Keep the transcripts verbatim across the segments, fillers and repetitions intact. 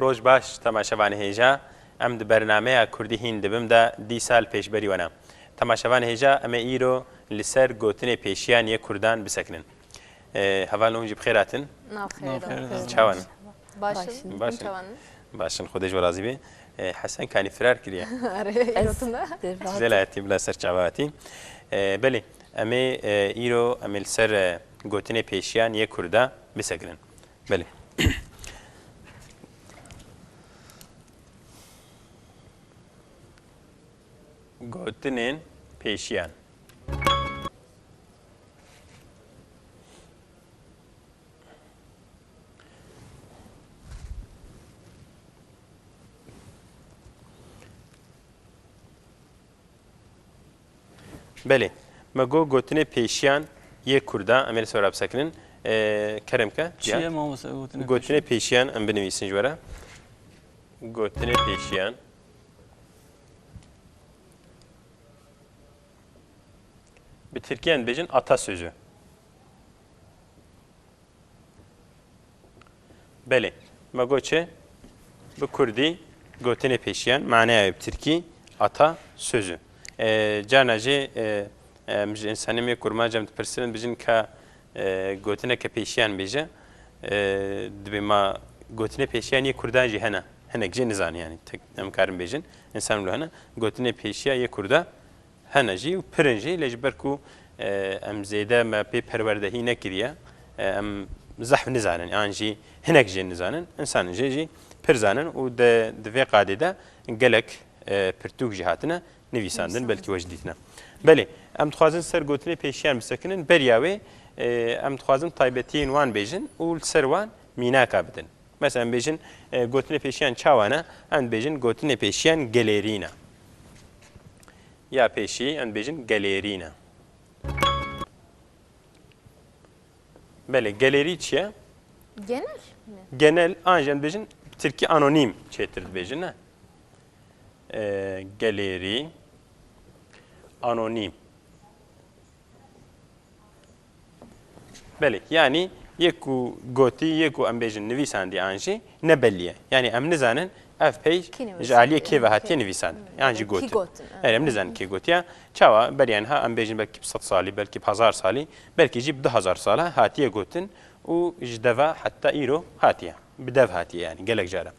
Roj baş, temaşevanê hêja. Em di bernameya Kurdî hîn dibim de dîsa li pêşberî we ne. Temaşevanê hêja, em ê îro li ser gotinê pêşiyan yê Kurdan bisekinin. Ee, hevalên hûn jî bi xêr hatin. Nav xêr. Nav xêr. Çawan in? Baş in. Baş in. Çawan in? Baş in, Xwedê ji we razî be. Ee, Hesen kanî firar kiriye. Erê, îro tune. Ji dêr ve hatî. Ji dêr hatî, bila ser çava hatî. Ee, belê, em ê, e, îro em ê li ser, e, gotinê pêşiyan yê Kurda bisekinin. Belê. Gotinên pêşiyan. Belê. Me got gotinê pêşiyan yê Kurda, em ê li ser bisekinin. Ee, kerem ke, Çi ye Cihat? Mamoste gotinê Gotinê pêşiyan? Pêşiyan em binivîsin ji we re. Gotinê pêşiyan. Bi tirkî em dibêjin atasözü. Belê. Me got çi? Bi kurdî gotinê pêşiyan, maneya wê bi tirkî ata sözü. E, carna jî, e, em ji însanê me kurmanc em dipirsin, bijin ka, e, gotineke pêşiyan bêje. E, dibê ma gotinê pêşiyan yê kurdan jî hene. Hinek jî nizane, yanî tek em karin bêjin. Însan wilo hene. Gotinê pêşiya yê kurda hene jî û pir in jî, lê ji ber ku, e, em zêde me pê perwerdehî nekiriye, e, em zehf nizanin, an jî hinek jê nizanin, însan jê jî pir zanin û de, di vê qadê de gelek, e, pirtûk jî hatine nivîsandin, Nivîsandin. Belkî we jî dîtine. Belê, em dixwazin ser gotinê pêşiyan bisekinin, beriya wê, e, em dixwazin taybetiyên wan bêjin û li ser wan mînaka bidin. Mesela em bêjin, e, gotinê pêşiyan çawa ne? Em dibêjin gotinê pêşiyan gelêrî ne. Ya pêşî em dibêjin gelêrî ne. Belê, gelêrî çi ye? Genel mi? Genel, an jî em dibêjin tirkî anonîm çêtir dibêjin, ne? E, gelêrî, anonîm. Belê, yanî yê ku gotî, yê ku em bêjin nivîsandî an jî ne bellî ye. Yanî em nizanin ev peyv Kî nivîsand? Ji aliyê kê ve hatiye nivîsandin. Yan jî Kî gotin. gotin, evet. Yanî em nizanin kê gotiye. Çawa beriya niha em bêjin belkî bi sed salî, belkî bi hezar salî, belkî jî bi du hezar sala hatiye gotin û ji deva heta îro hatiye. Bi dev hatiye yanî gelek cara.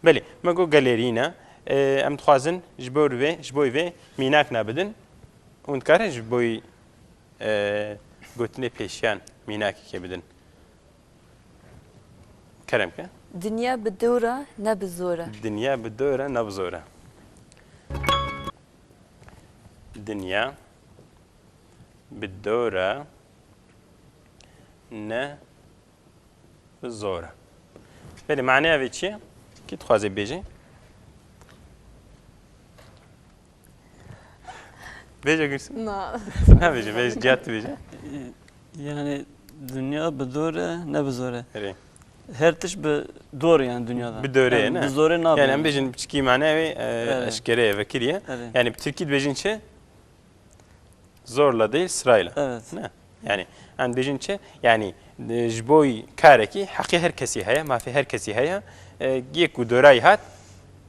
Belê, me got gelêrî ne. Ee, em dixwazin ji bo vê, ji bo vê mînak nabidin. Hûn dikarin ji bo e, gotinê pêşiyan mînakekê bidin. Kerem ke. Dinya bi dor e, ne bi zor e. Dinya bi dor e, ne bi zor e. Dinya bi dor e, ne Zor e. Belê, maneya vê çi ye? Kî dixwaze bêje? Bêje Gülsüm. Na. Nabêje, bêje, Cihat tu bêje. Yani dünya bi dor e, ne bi zor e. Erê. Her tişt bi dor e yani dünyada. Bi dor e, yani ne? Bi zor e nabe. Yani em bêjin piçkî maneya wê, e, Evet. eşkere ye, vekirî ye. Evet. Yani bi tirkî dibêjin çi? Zorla değil, sırayla. Evet. Ne? Yani, em dibêjin çi? Yani, e, ji bo karekî heqê her kesî heye, mafê her kesî heye. E, yê ku dorayî hat,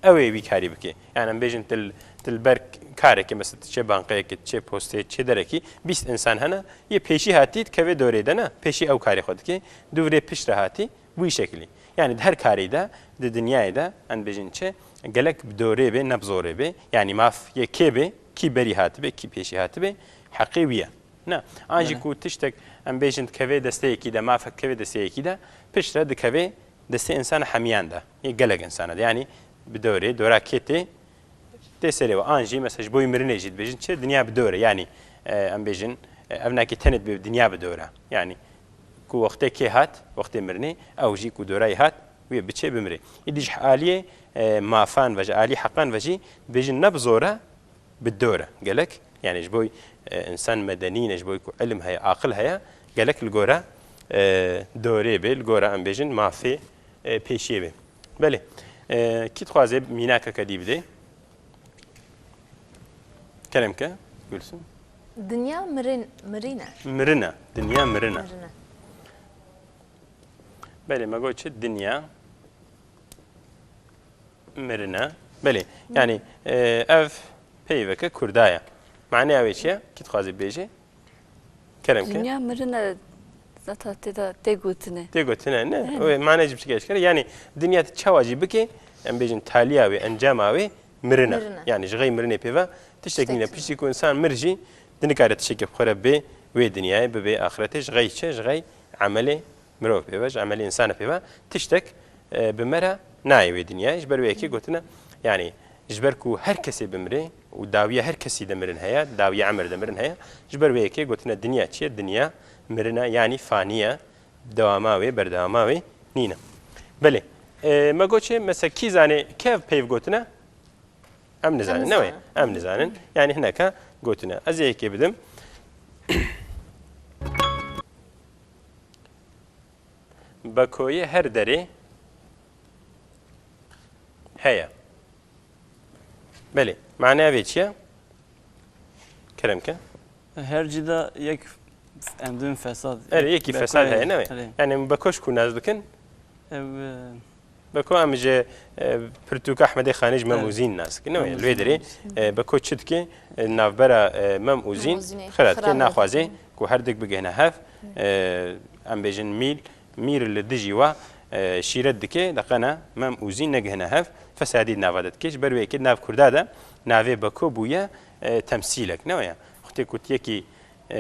ew ê wî karî bike. Yani, em bêjin til, til ber karekî, mesela, tu çê bankayekî, tu çê posteyê, tu çê derekî, bîst insan hene, yê pêşî hatî dikeve dorê de ne, pêşî ew karê xwe dike, dû virê piştre hatî, Wî şekilî. Yani di her karî de, di dinyayê de, em bêjin çi? Gelek bi dorê bê, ne bi zorê bê. Yani maf yê kê bê, kî berî hatibe, kî pêşî hatibe, heqê wî ye. Ne. An jî Belê. ku tiştek, em bêjin, dikevê desteyekî de, mafek dikevê desteyekî de, piştre dikevê destê insana hemiyan de. Yê gelek insana de. Yani bi dorê, dora kê tê, Tê serê we. An jî, mesela, ji bo mirinê jî dibêjin çi? Dinya bi dor e. Yanî, e, em bêjin, e, ev nakê tenê dibe dinya bi dor e. Yanî, ku wextê kê hat, wextê mirinê, ew jî ku dorayî hat, wê biçe bimire. Îdî ji aliyê, e, mafan ve, ji alî heqan ve jî dibêjin ne bi zor e, bi dor e. Gelek, yanî ji bo, e, însan medenî ne, ji bo ku ilim heye, aqil heye, gelek li gora, e, dorê be, li gora em bêjin mafê, e, pêşiyê be. Belê. E, kî dixwaze mînakeke dî bide? Kerem ke, Gülsüm. Dinya mirin, mirîne. Mirine. Dinya mirine. Mirine. Belê, me got çi? Dinya Mirine. Belê. Yani, e, ev peyveke kurda ye. Maneya wê çi ye? Kî dixwaze bêje? Kerem ke. Dinya mirine, zaten tê de tê gotine. Tê gotine, ne? Evet. Wê mane jî bi şekilde eşkere. Yani, dinya tu çawa jî bike, em bêjin taliya wê, encama wê, mirine. Mirine. Yani, ji xey mirinê pê ve tiştek nîne. Tiştek nîne. Piştî ku insan mir jî, di nikare tiştekê bi xwe re bê wê dinyayê, bibê axretê, ji xey çi, ji xey emelê mirov pê ve, ji emelê insana pê ve, tiştek, e, bi me re nayê wê dinyayê. Ji ber wê yekê gotine, yani, ji ber ku her kesê bimrê û dawiya her kesî de mirin heye, dawiya emir de mirin heye, ji ber wê yekê gotine dinya çi ye? Dinya mirine, yani fanî ye, dewama wê, berdewama wê nîne. Belê. E, me got çi, mesela kî zanê kev peyv gotine? Em nizanin, ne wê? Em nizanin. Em nizanin. Yani hineka gotine. Ez ê yekê bidim. Bekoyê her derê heye. Belê. Maneya vê çi ye? Kerem ke. Her cî de yek endûn fesad. Erê, yekî fesad heye, ne wê? Erê. Yani beko ji ku nas dikin? Ev, e, Beko em ji, e, pirtûka Ehmedê Xanê ji Mem û Zîn nas dikin, ne wê? Li wê derê, e, Beko çi dike? E, navbera, e, Mem û Zîn xira dike, naxwaze ku her dik bigihine hev. E, em bêjin mîl, mîr li dijî wa, e, şîret dike, deqena Mem û Zîn negihine hev, fesadî di nava de dike. Ji ber wê yekê nav kurda de navê Beko bûye, e, temsîlek, ne weye? Xwedê ku tu yekî, e,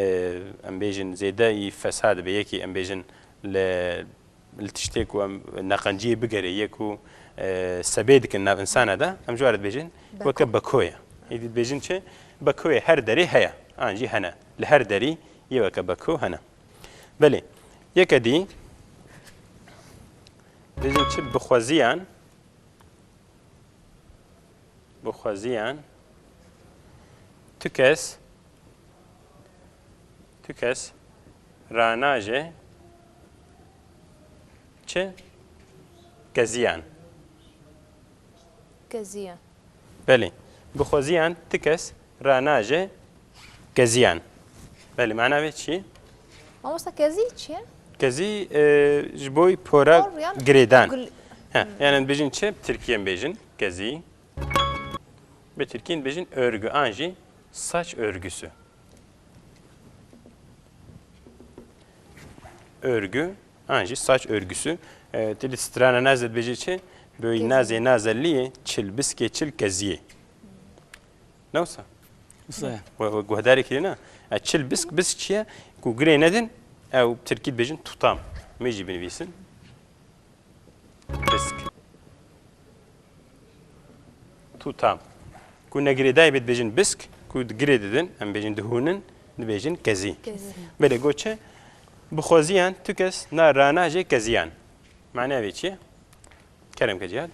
em bêjin zêde yî fesad be, yekî em bêjin li li tiştê ku em neqenciyê bigerê yê ku, e, sebê dikin nav insana de, em ji were dibêjin, Beko. Weke beko ye. Êdî dibêjin çi? Bekoyê her derê heye. An jî hene. Li her derî yê weke beko hene. Belê. Yeke dî dibêjin çi? Bixweziyan. Bixweziyan tu kes, tu kes ranaje çi? Keziyan. Keziyan. Belê. Bixweziyan tu kes ranaje Keziyan. Belê, mana vê çi? Mamosta, kezî çi ye? Kezî, e, ji bo pora girêdan. He, yani em dibêjin çi? Bi tirkî em bêjin kezî. Bi tirkî em dibêjin örgü an jî saç örgüsü. Örgü an jî saç örgüsü. E, tu li strana nazê dibêjî çi? Böyle nazê nazelliye, çil biskê, çil keziyê. Ne wisa? Wisa ye. We, we guhdarê kirî ne? E, çil bisk, bisk çi ye? Ku girê nedin, ew tirkî dibêjin tutam. Em ê jî binivîsin. Bisk. Tutam. Ku negirêdayê bê dibêjin bisk, ku di girê didin, em bêjin dihûnin, dibêjin kezî. Kezî. Belê, got çi? Bixweziyan tu kes na rana jê keziyan. Maneya vê çi ye? Kerem ke Cihad.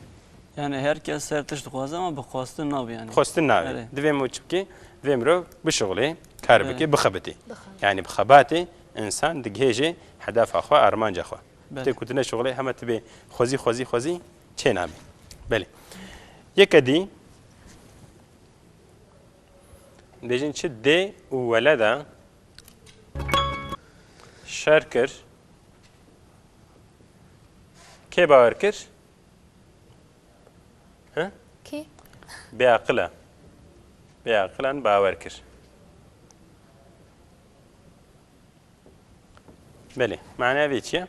Yani her kes her tişt dixwaze ama bi xwestin nabe yani. Xwestin nabe. Erê. Divê mirov çi bike? Divê mirov bişuxulê, kar bike, bixebitê. Bixebitê. Yani bi xebatê insan digihêje hedefa xwe, armanca xwe. Belê. Tê ku tu neşuxulê, hema tu bê xwezî, xwezî, xwezî çê nabe. Belê. Yeke dî, dibêjin çi? Dê û weleda şer kir. Kê bawer kir? He? Kî? Bêaqila. Bêaqilan bawer kir. Belê. Maneya vê çi ye?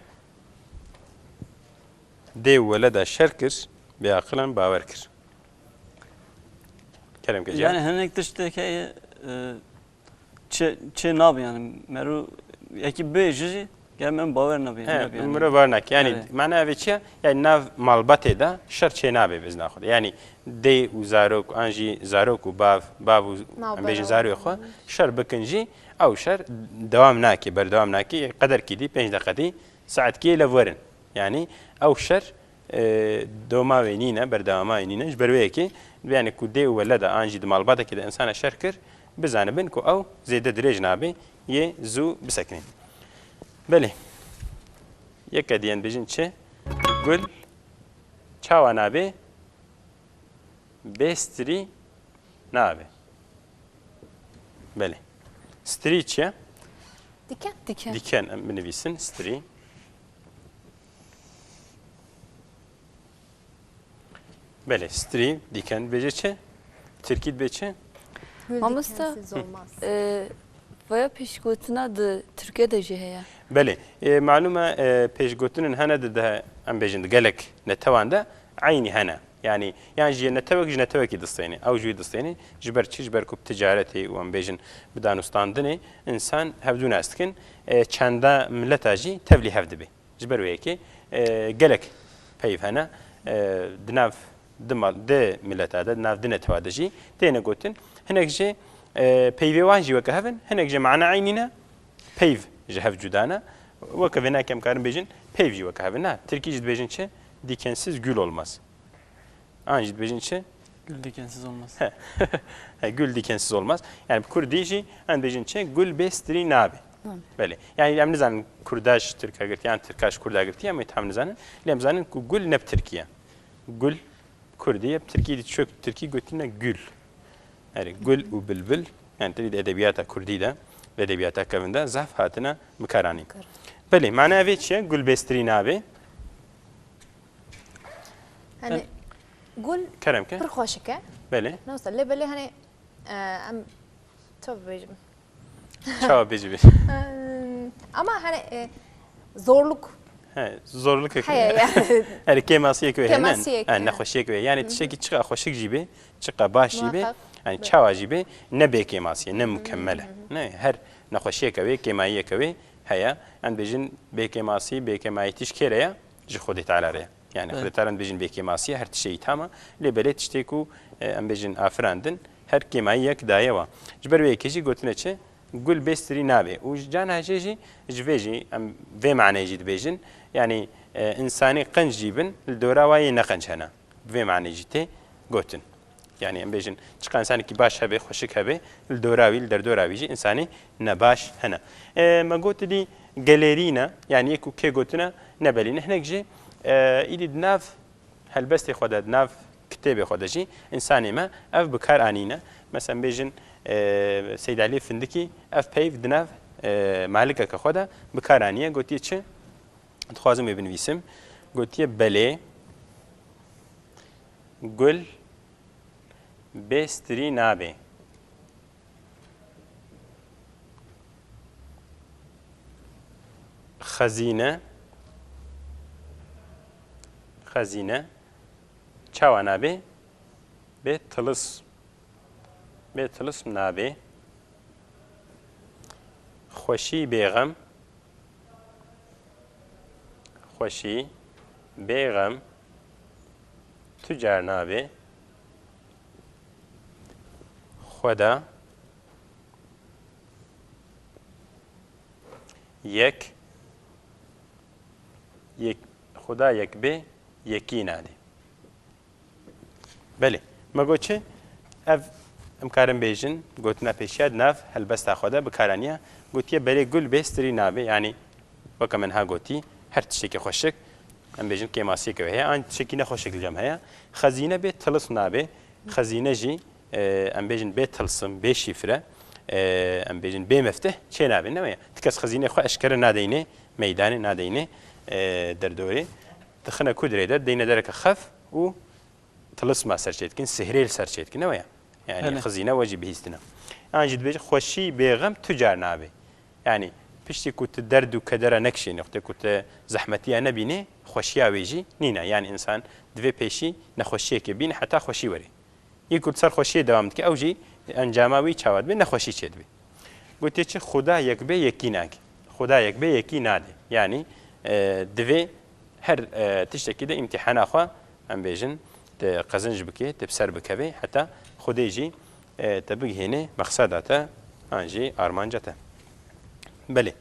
Dê û weleda şer kir, bêaqilan bawer kir. Kerem ke Cihan. Yani hinek tiştek heye, e, çê, çê nabe yani. Mero yekî bêje jî, gel min bawer nabe. He, nabe yani. Mero bawer nake. Yani, evet, mana ev çi ye? Yani nav malbatê de şer çê nabe bizna xwe de. Yani dê û zarok, an jî zarok û bav, bav û em bêjin zaroyê xwe, şer bikin jî, ew şer dewam nake, berdewam nake. Qederkî dî, pênc deqe dî, saetkî lê werin. Yani ew şer e, doma wê nîne, berdewama wê nîne. Ji ber wê yekê, yani ku dê û weleda an jî di malbatekê de insana şer kir, bizanibin ku ew zêde dirêj nabe, yê zû bisekinîn. Belê. Yeke diyen bijin çi? Gul çawa nabe? Bê strî nabe. Belê. Strî çi ye? Diken. Diken. Diken, em binivîsin, strî. Belê, strî, diken dibêje çi? Tirkî dibê çi? Gül Mamosta, dikensiz olmaz. E, vaya pêşgotina di Tirkiye de jî heye. Belê, e, malûm e, e, pêşgotinên hene di, di, em bêjin di gelek netewan de eynî hene. Yani, yan jî netewek ji netewekî distêne, ew jî wî distêne. Ji ber çi? Ji ber ku bi ticaretê û em bêjin bi danûstandinê însan hevdû nas dikin. E, çanda mileta jî tevlî hev dibe. Ji ber wê yekê, e, gelek peyv hene, e, di nav di mal-, di mileta de, di nav di netewa de jî têne gotin. Hinek jî, e, peyvê wan jî weke hev in, hinek jî mana eynî ne, peyv ji hev cuda ne. Weke vênakê em karin bêjin, peyv jî weke hev in. Na, tirkî jî dibêjin çi? Dikensiz gül olmaz. An jî dibêjin çi? Gül dikensiz olmaz. He, gül dikensiz olmaz. Yani bi kurdî jî em dibêjin çi? Gül bê strî nabe. Belê. Yani em nizanin kurda ji tirka girtiye, yan tirka ji kurda girtiye, em ê tam nizanin. Lê em zanin ku gül ne bi tirkî ye. Gül kurdî ye, bi tirkî de çok tirkî gotine gül. Yani gül û bilbil, yani tevî di edebiyata kurdî de, di edebiyata kevin de zaf hatine bikaranîn. Belê, mana evê çi ye? Gül bê strî nabe. Hani gul Kerem ke. Pir xweşik e. Belê. Ne wisa lê belê hani e, em çawa bibêjim. Çawa bêjî bê. Em, Ama hani e, zorluk He, zorluk heye yani. Yani kêmasiyek wê hene. Kêmasiyek, Ha, he. Nexweşiyek wê. Yani tiştekî çiqa xweşik jî bê, çiqa baş jî bê. Muhakkak. Yani çawa jî bê, ne bêkêmasî ye, ne mükemmel e. Ne, her nexweşiyeke wê, kêmayiyeke wê heye. Em bêjin bêkêmasî, bêkêmayî tişt kê re ye? Ji Xwedê Teala re ye. Yani Xwedê Teala dibêjin bêkêmasî ye, her tiştê î tam e. Lê belê tiştê ku e, em bêjin afirandin, her kêmayî yek daye wa. Ji ber wê yekê jî gotine çi? Gul bê strî nabe. Û ji cana hejê jî, ji vê jî, em vê maneyê jî dibêjin. Yani e, însanî qenc jî bin, li dora wa yê ne qenc hene. Bi vê maneyê jî tê gotin. Yani em bêjin, çiqa însanekî baş hebe, xweşik hebe, li dora wî, li derdora wî jî însanî nebaş hene. E, me got dî gelêrî ne, yani yek û kê gotine ne belî ne. Hinek jî e, îdî di nav helbestê xwe de, di nav kitêbê xwe de jî însanê me ev bi kar anîne. Mesela em bêjin e, Seyd Alî Findikî ev peyv di nav e, malikeke xwe de bi kar aniye. Gotiye çi? Dixwazim wê binivîsim. Gotiye belê gul bê strî nabe. Xezîne, xezîne çawa nabe? Bê tilism. Bê tilism nabe. Xweşî bê xem. Xweşî bê xem tu car nabe. Xweda yek, yek, Xweda yek bê yekî nade. Belê. Me got çi? Ev em karin bêjin, gotina pêşiya di nav helbesta xwe de bi kar aniye. Gotiye belê gul bê strî nabe. Yanî weke min ha gotî, her tiştekî xweşik, em bêjin kêmasiyeke wê heye, an tiştekî nexweşik li cem heye. Xezîne bê tilism nabe. Xezîne jî, e, em bêjin bê tilsim, bê şîfre, e, em bêjin bê mefteh çê nabe. Ne weye? Ti kes xezînê xwe eşkere nadeyne meydanê, nadeyne, e, derdorê. Dixine ku dirê de, deyne dereke xef û tilisma ser çê dikin, sihrê li ser çê dikin, ne weye? Yani Belê. Xizîne we jî bihîstine. An jî dibêje xweşî bêxem tu car nabe. Yani piştî ku tu derd û kedera nekişênî, wextê ku tu zehmetiya nebînî, xweşiya wê jî nîne. Yani însan divê pêşî nexweşiyekê bîne heta xweşî were. Yê ku li ser xweşiyê dewam dike, ew jî encama wî çawa dibe, nexweşî çêdibe. Gotiye çi? Xuda yek bê yekî nake. Xuda yek bê yekî nade. Yanî, e, divê her, e, tiştekî de îmtîhana xwe, em bêjin, te qezinc bike, te bi ser bikeve, heta Xwedê jî, e, te bigihêne mexseda te, an jî armanca te. Belê.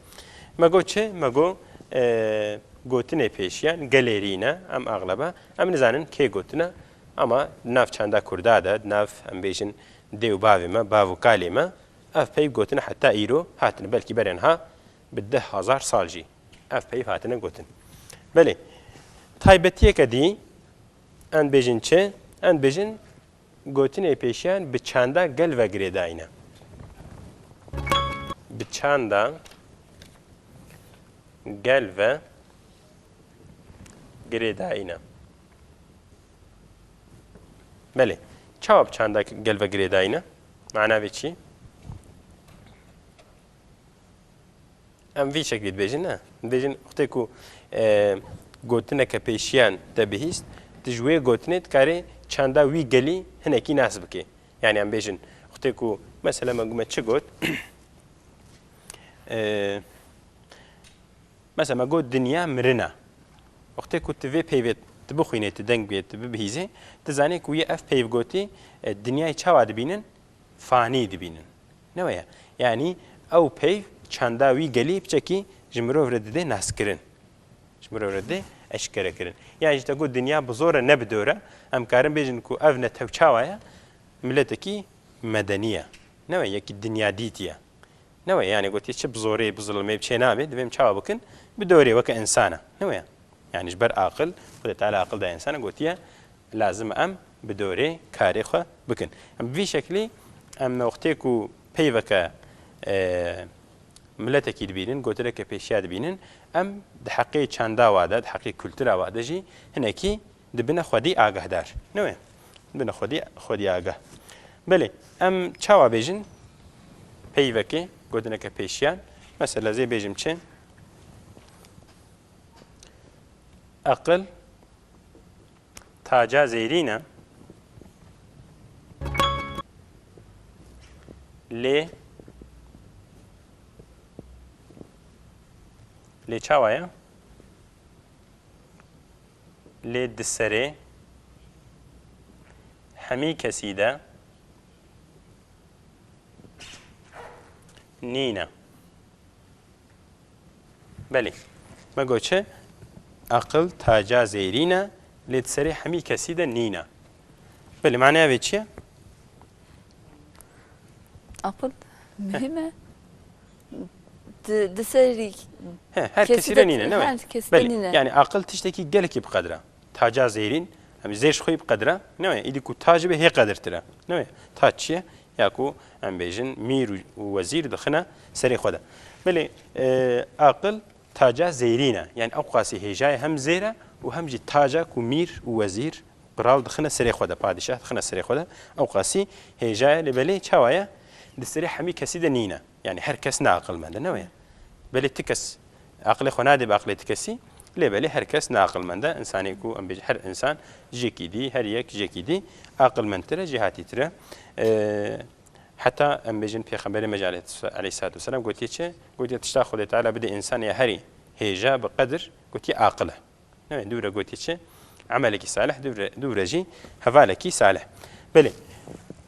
Me got çi? Me got, e, gotinê pêşiyan gelêrî ne, em axleba, em nizanin kê gotine, ama di nav çanda kurda de, di nav, em bêjin, dê û bavê me, bav û kalê me, ev peyv gotine heta îro hatine. Belkî berên ha bi deh hezar sal jî ev peyv hatine gotin. Belê, taybetiyeke dî, em bêjin çi? Em bêjin gotinê pêşiyan bi çanda gel ve girêdayî ne. Bi çanda gel ve girêdayî ne. Belê. Çawa bi çanda gel ve girêdayî ne? Mana vê çi? Em vî şeklî dibêjin, ne? Dibêjin, wextê ku, e, gotineke pêşiyan te bihîst, tu ji wê gotinê dikarê çanda wî gelî hinekî nas bikê. Yani em bêjin, wextê ku, mesela me, me çi got? E, Mesela me got dinya mirina. Wextê ku tu vê peyvê tu bixwînê, tu deng bê, tu bibihîzê, tu zanê ku yê ev peyv gotî, e, dinyayê çawa dibînin? Fanî dibînin. Ne weye? Yanî ew peyv çanda wî gelî piçekî ji mirov re didê naskirin. Ji mirov re didê eşkere kirin. Yanî ji te got dinya bi zor e, ne bi dor e, em karin bêjin ku ev netew çawa ye? Miletekî medenî ye. Ne weye? Yekî dinyadîtî ye. Ne weye, yani gotiye çi bi zorê, bi zilmê, bi çê nabê, divê em çawa bikin? Bi dorê weke insana. Ne weye? Yani ji ber aqil, Xwedê Teala aqil da insana, gotiye lazim em bi dorê karê xwe bikin. Em bi vî şeklî em wextê ku peyveke, e, miletekî dibînin, gotineke pêşiya dibînin, em di heqê çanda wa de, di heqê kultura wa de jî hinekî dibine xwedî agahdar. Ne wê? Dibine xwedî, xwedî agah. Belê, em çawa bêjin? Peyvekê, gotineke pêşiyan. Mesela, zê bêjim çi? Aqil taca zêrîn e, lê, lê çawa ye? Lê di serê hemî kesî de nîne. Belê. Me got çi? Aqil taca zêrîn e, lê di serê hemî kesî de nîne. Belê, manaya vê çi ye? Aqil muhim e. Di, di serî He, her kesî de nîne, ne? Her kesî de nîne. Belê. Yani aqil tiştekî gelekî bi qedr e. Taca zêrîn, em zêr ji xwe yî bi qedr e, ne? Îdî ku tac be hê qedirtir e, ne? Tac çi ye? Ya ku em bêjin mîr û, û wezîr dixine serê xwe de. Belê, e, aqil taca zêrîn e. Yani ew qasî hêja ye, hem zêr e û hem jî taca ku mîr û wezîr, qral dixine serê xwe de, padîşah dixine serê xwe de. Ew qasî hêja ye, lê belê çawa ye? Di serê hemî kesî de nîne. Yani her kes ne aqilmend e, ne wê? Belê ti kes aqilê xwe nadê bi aqilê ti kesî, lê belê her kes ne aqilmend e. Însanê ku em bêjin her însan jêkî dî, her yek jêkî dî aqilmendtir e, jêhatîtir e. E, heta em bêjin Pêxemberê me jî aleyh-, aleyhissalatu vesselam gotiye çi? Gotiye tişta Xwedê Teala bidê însanê ya herî hêja bi qedir, gotiye aqil e. Ne, dû re gotî çi? Emelekî salih, dû re, dû re jî hevalekî salih. Belê,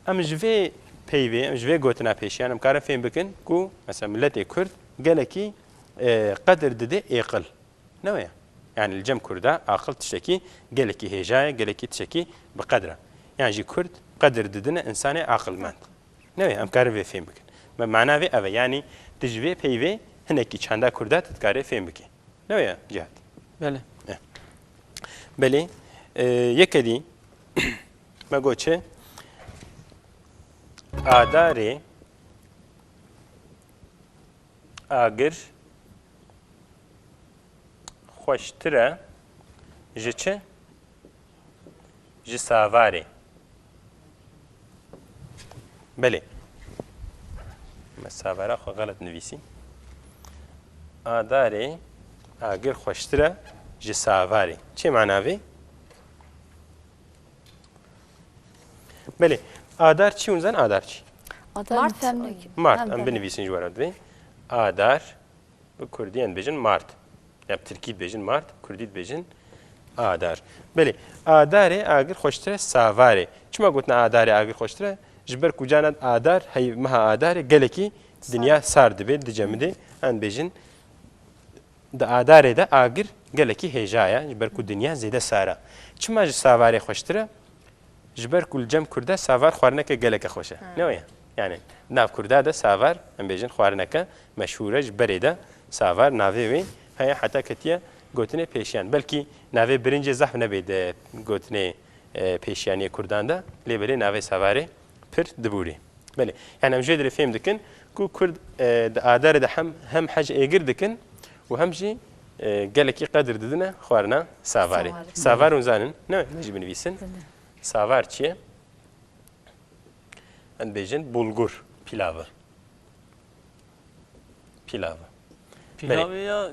em ji vê peyvê, em ji vê gotina pêşiyan em karin fêm bikin ku mesela miletê Kurd gelekî, e, qedir dide êqil. Ne weye? Yani li cem Kurda aqil tiştekî gelekî hêja ye, gelekî tiştekî bi qedir e. Yan jî Kurd qedir didine însanê aqilmend. Ne weye? Em karin vê fêm bikin. Me mana vê ev e. Yani tu ji vê peyvê hinekî çanda Kurda tu dikarê fêm bikî. Ne weye Cihat? Belê. Eh. Belê. E, yeke dî me got çi? Adarê agir xweştir e ji çi? Ji savarê. Belê. Me savara xwe xelet nivîsî. Adarê agir xweştir e ji savarê. Çi mana vê? Belê. Adar çi hûn zanin? Adar çi? Adar Mart. Mart. Em binivîsin ji we re divê. Adar. Bi kurdî em dibêjin mart. Ya bi tirkî dibêjin mart, bi kurdî dibêjin adar. Belê, adarê agir xweştir e savarê. Çima gotin adarê agir xweştir e? Ji ber ku cana adar, hey, meha adarê gelekî dinya sar dibe, dicemidê. Em dibêjin di adarê de agir gelekî hêja ye, ji ber ku dinya zêde sar e. Çima ji savarê xweştir e? Ji ber ku li cem Kurda savar xwarineke geleke xweş e. Ha. Ne weye? Yani nav Kurda de savar, em bêjin xwarineke meşhûr e, ji berê de savar navê wê heye heta ketiye gotinê pêşiyan. Belkî navê birincê zehf nebe di gotinê, e, pêşiyaniyê Kurdan de, lê belê navê savarê pir dibûrê. Belê. Yani em jê dirê fêm dikin ku Kurd, e, di adarê de hem, hem hej êgir dikin û hem jî, e, gelekî qedir didine xwarina savarê. Savar. Savar hûn zanin? Ne, ne jî binivîsin. Belê. Savar çi ye? em bêjin bulgur, pilavı. Pilavı. Pilavê ya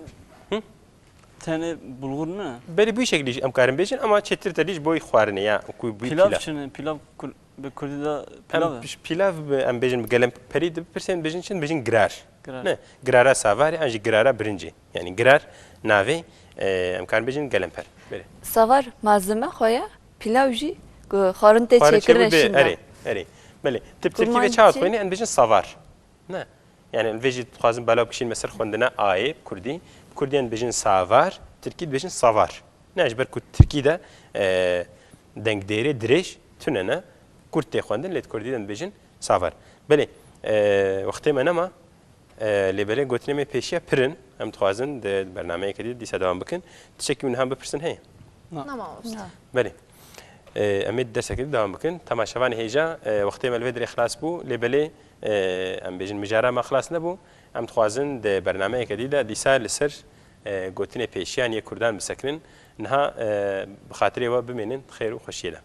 Hı? Tenê bulgur ne? Belê bu şekilde em karin bêjin ama çetir te dî ji bo xwarinê ya ku bu Pilav pilav. Çi ne? Pilav kul- bi kurdî de Em pilav e? pilav em bêjin bi gelemperî de bipirsên bêjin çi bêjin girar. Girar. Ne, girara savarê an jî girara birincê. Yani girar navê e, em karin bêjin gelemper. Belê. Savar malzeme xwe ye, pilav jî ku xwarin tê Xwarin çêkirinê çêbû bê, şîn de. Erê, erê. Belê. Tip tirkî ve Kurmancî. çawa dixwîne em bêjin savar. Ne. Yani vê jî dixwazin belav bikişîn mesela xwendina ayê bi kurdî. Bi kurdî em bêjin savar, tirkî dibêjin savar. Ne, ji ber ku tirkî de e, dengdêrê dirêj tune ne. Kurd tê xwendin lê di kurdî de dibêjin savar. Belê, e, wextê me nema. E, lê belê gotinê me pêşiya pir in. Em dixwazin di bernameyeke dî dîsa dewam bikin. Tiştekî min niha bipirsin heye? Na. Nemamoste. Belê. E, em ê di derseke dî dewam bikin. Temaşevanê hêja, e, wextê me li vê dirê xilas bû. Lê belê, e, em bêjin mijara me xilas nebû. Em dixwazin di bernameyeke dî de dîsa li ser, e, gotinê pêşiyan yê kurdan bisekinin. Niha, e, bi xatirê we bimênin xêr û xweşiyê de.